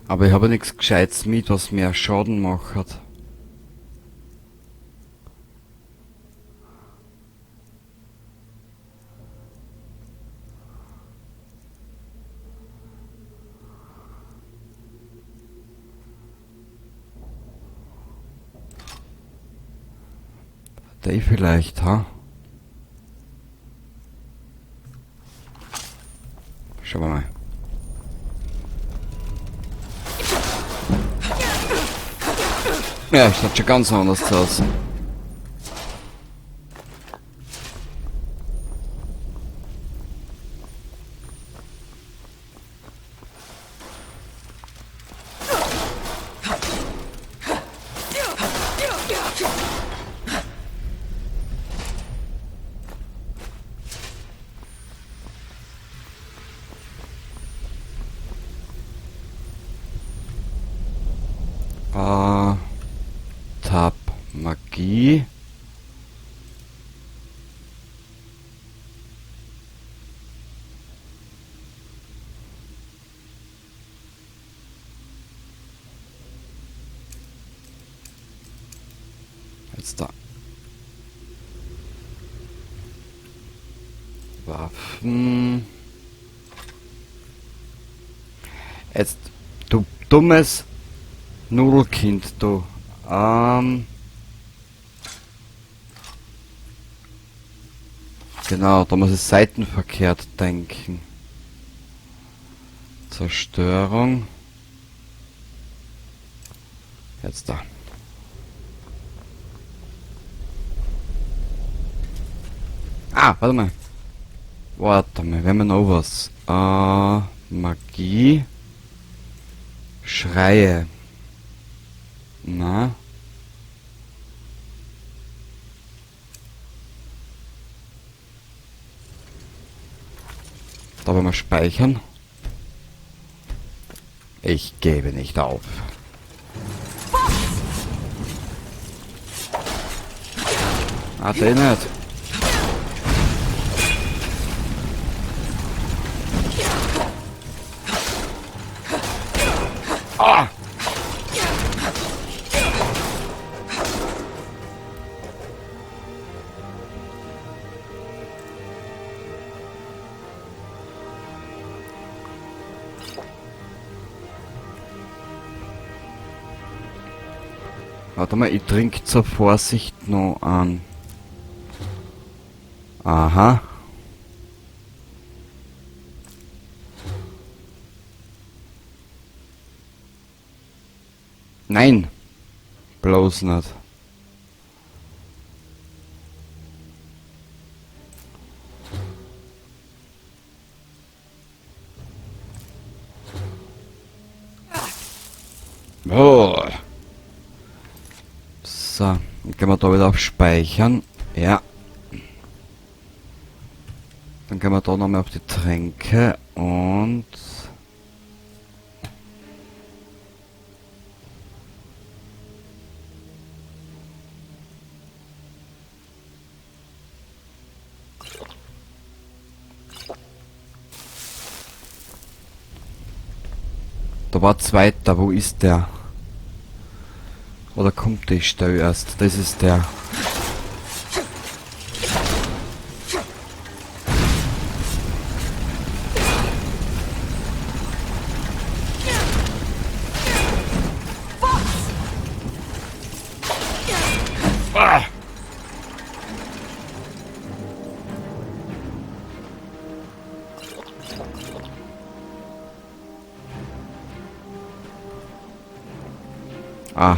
Aber ich habe nichts Gescheites mit, was mehr Schaden macht. Der vielleicht, ha? Schauen wir mal. Ja, schaut schon ganz anders aus. Tab Magie. Jetzt da. Waffen. Jetzt, du dummes Nudelkind, du. Genau, da muss ich seitenverkehrt denken. Zerstörung. Jetzt da. Ah, warte mal. Warte mal, wir haben ja noch was. Magie. Schreie. Na? Da wollen wir speichern. Ich gebe nicht auf. Ah, den nicht. Ah! Warte mal, ich trinke zur Vorsicht noch an. Aha. Nein! Bloß nicht. Oh. So, dann gehen wir da wieder auf Speichern. Ja. Dann gehen wir da nochmal auf die Tränke und... Da war zweiter, wo ist der? Oder kommt die Stelle erst? Das ist der. Ah! Ah.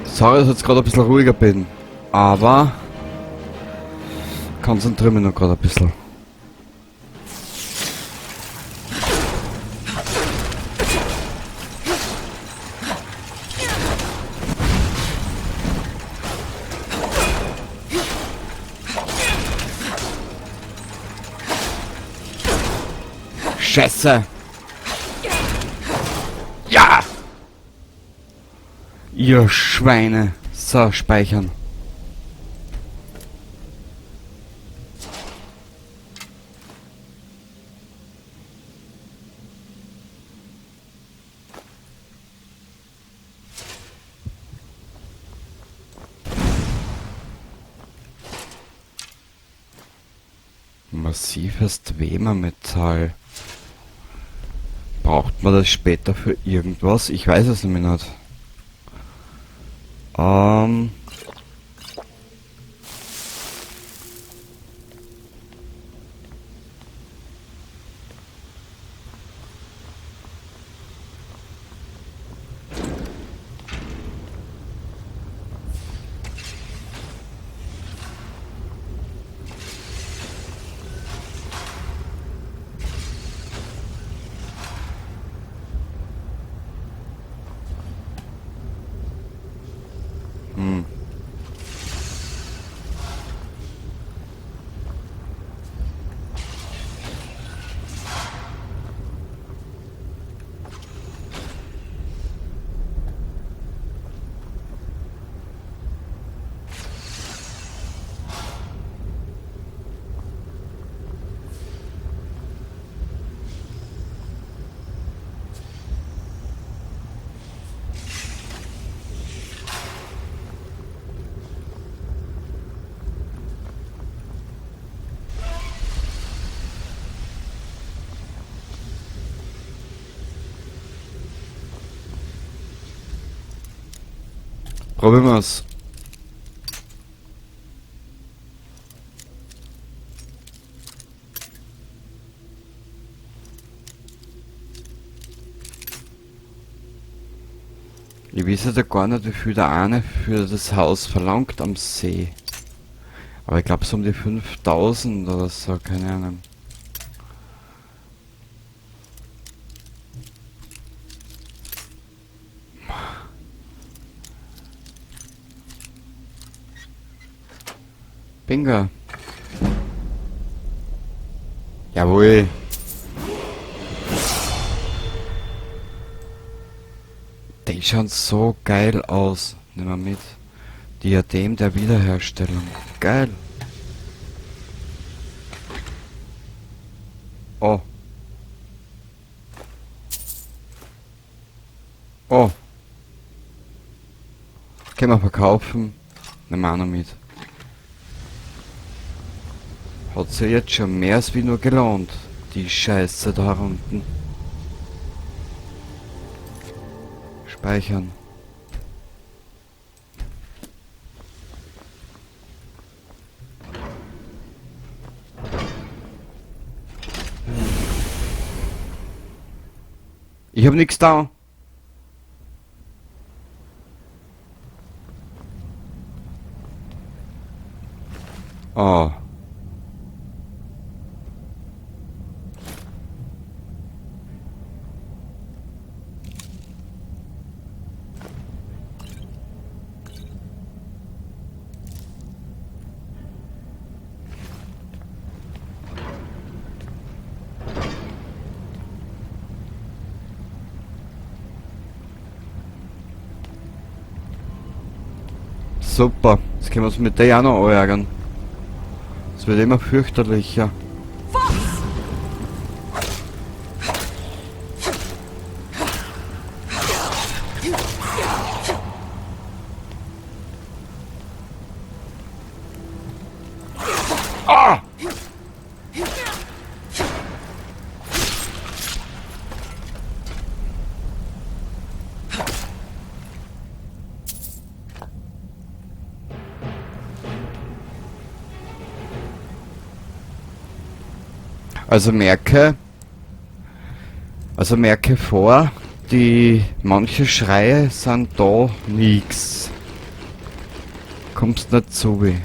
Sorry, dass ich jetzt gerade ein bisschen ruhiger bin, aber konzentriere mich noch gerade ein bisschen. Scheiße! Ja! Ihr Schweine! So, speichern. Massives Dwemer-Metall. Braucht man das später für irgendwas? Ich weiß es nämlich nicht. Probieren wir's. Ich weiß ja gar nicht, wie viel der eine für das Haus verlangt am See. Aber ich glaub, so um die 5000 oder so, keine Ahnung. Bingo. Jawohl. Die schauen so geil aus. Nehmen wir mit. Diadem der Wiederherstellung. Geil. Oh. Oh. Können wir verkaufen. Nehmen wir auch noch mit. Hat sich jetzt schon mehr als wie nur gelohnt. Die Scheiße da unten. Speichern. Ich hab nix da. Oh. Super, jetzt können wir uns mit der auch noch ärgern. Es wird immer fürchterlicher. Ah! Also merke vor, die manche Schreie sind da nix. Kommst nicht zu weh.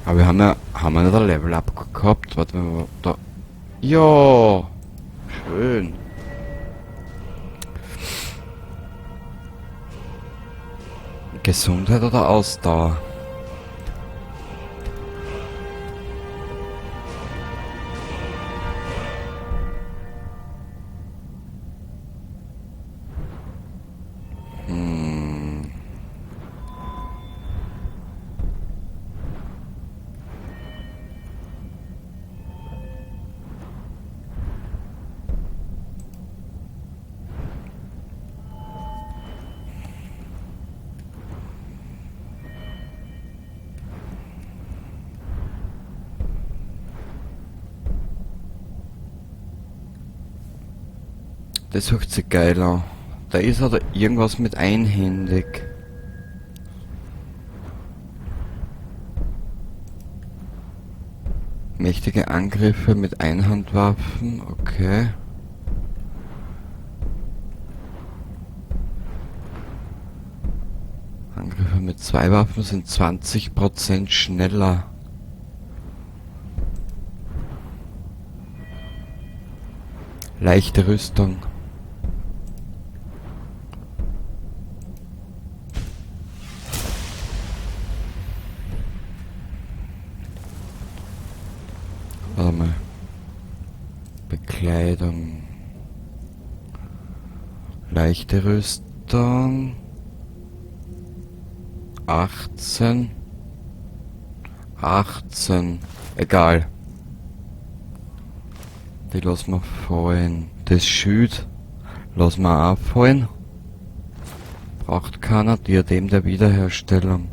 Aber wir haben ja, haben wir nicht ein Level Up gehabt? Warte mal, da. Ja! Schön. Gesundheit oder Ausdauer? Das hört sich geil an. Da ist aber irgendwas mit einhändig. Mächtige Angriffe mit Einhandwaffen, okay. Angriffe mit zwei Waffen sind 20% schneller. Leichte Rüstung. Warte mal. Bekleidung. Leichte Rüstung. 18. 18. Egal. Die lassen wir fallen. Das Schild lassen wir auch fallen. Braucht keiner. Diadem der Wiederherstellung.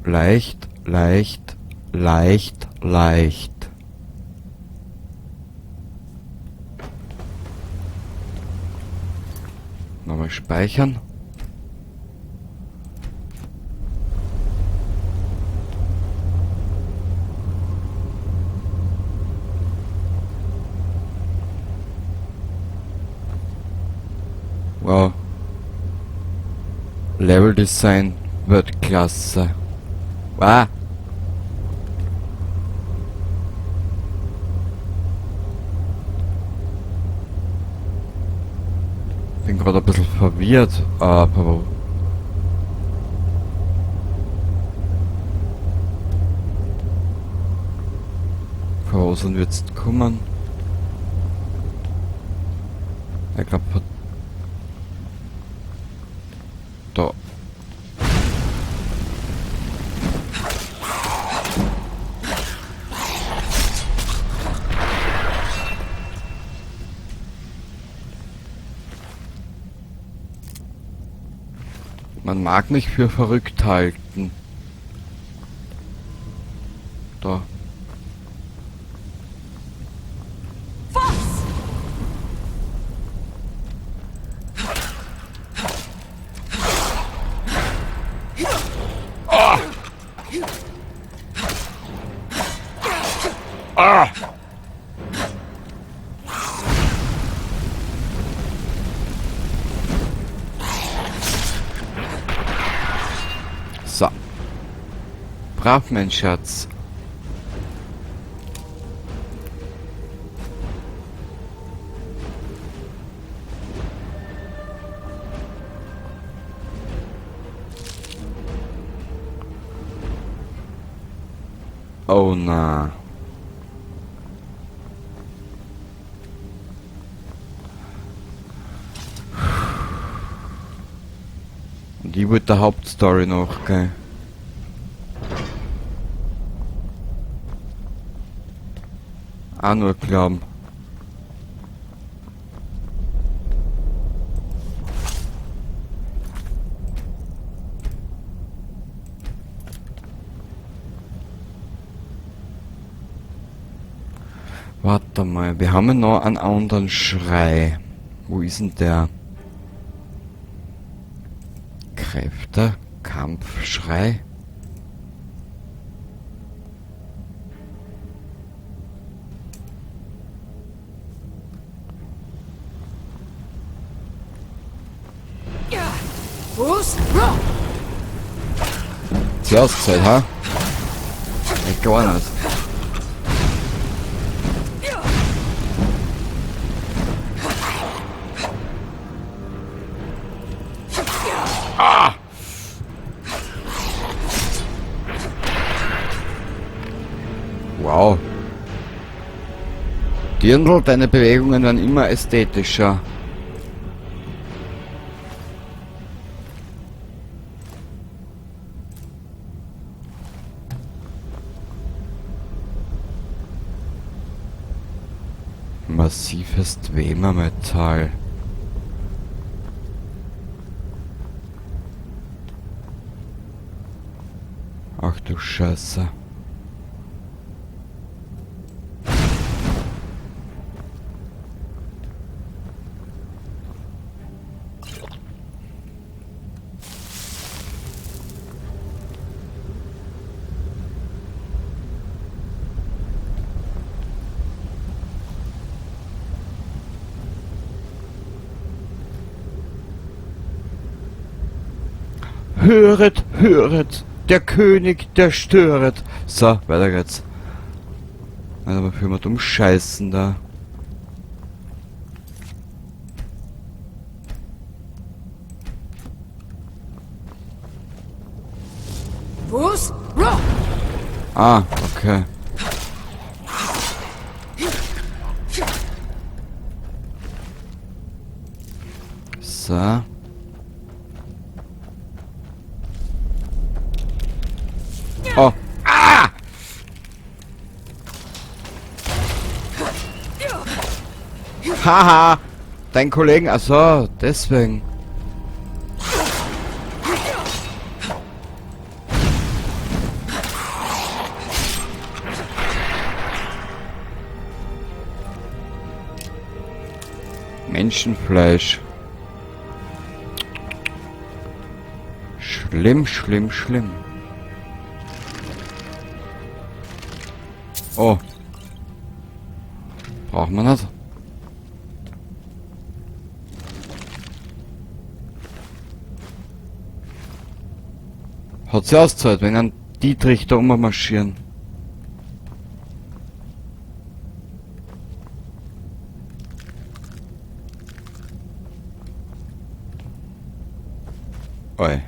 Leicht, leicht, leicht, leicht. Nochmal speichern. Wow. Level Design wird klasse. Wow. Bin gerade ein bisschen verwirrt, aber von wo sind wir jetzt gekommen? Ich glaub, von da. Man mag mich für verrückt halten. Da. Was? Ah! Ah! So. Brav, mein Schatz. Oh na. Und ich wollte der Hauptstory noch, gell? Auch nur glauben. Warte mal, wir haben ja noch einen anderen Schrei. Wo ist denn der? Kräfte, Kampfschrei. Die Auszeit, ha? Ich gar nicht. Dirndl, deine Bewegungen werden immer ästhetischer. Massives Dwemer-Metall. Ach du Scheiße. Höret, höret, der König, der störet. So, weiter geht's. Also, aber für mal dumm scheißen da. Ah, okay. So. Oh. Ah! Haha! Dein Kollegen, achso, deswegen. Menschenfleisch. Schlimm, schlimm, schlimm. Oh. Braucht man das? Hat sie auszahlt, wenn ein Dietrich da ummarschieren. Oi.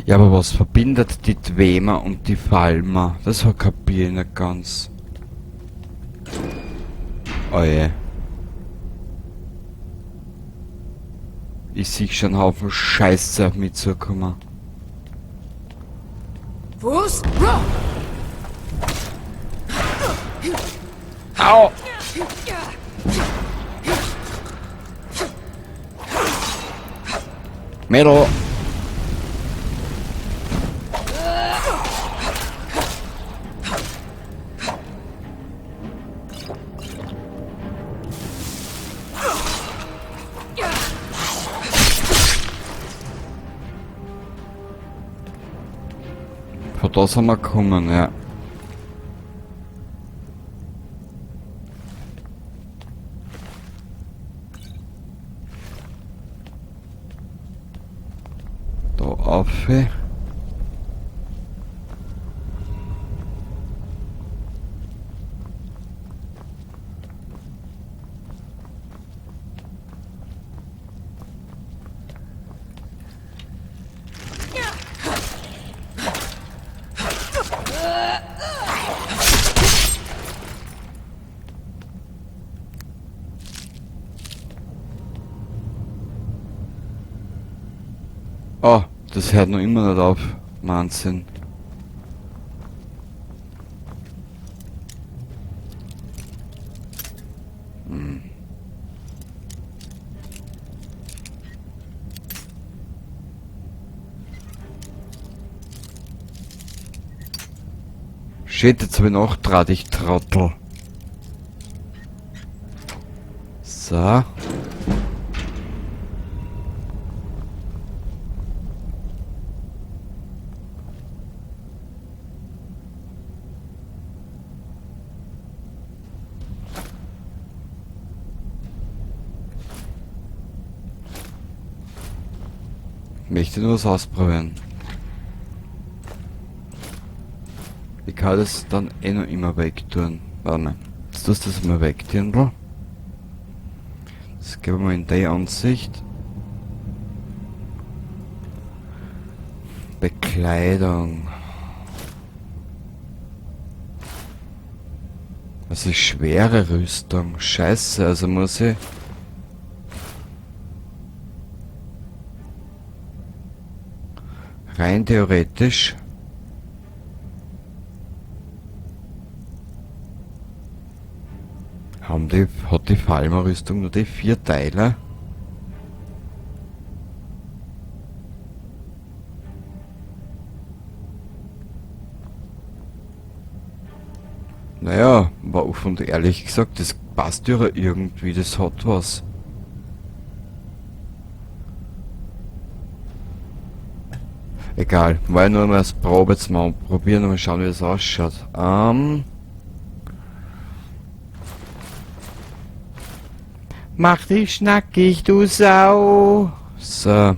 Ja, aber was verbindet die Dwemer und die Falmer? Das kapier ich nicht ganz. Oh je. Ich sehe schon einen Haufen Scheiße auf mich zukommen. Was? Au! Mädel! Von da sind wir gekommen, ja. Da auf. Oh, das hört noch immer nicht auf. Wahnsinn. Hm. Shit, jetzt hab ich noch Draht, ich Trottel. So. Möchte nur was ausprobieren. Ich kann das dann eh noch immer wegtun. Warte mal. Jetzt tust du das mal weg, Dirndl. Jetzt Gehen wir mal in die Ansicht. Bekleidung. Das ist schwere Rüstung. Scheiße, also muss ich... Rein theoretisch... Hat die Falmer-Rüstung nur die 4 Teile? Naja, war offen und ehrlich gesagt, das passt ja irgendwie, das hat was. Egal, war ja nur mal als Probe jetzt mal probieren und mal schauen, wie das ausschaut. Mach dich schnackig, du Sau! So.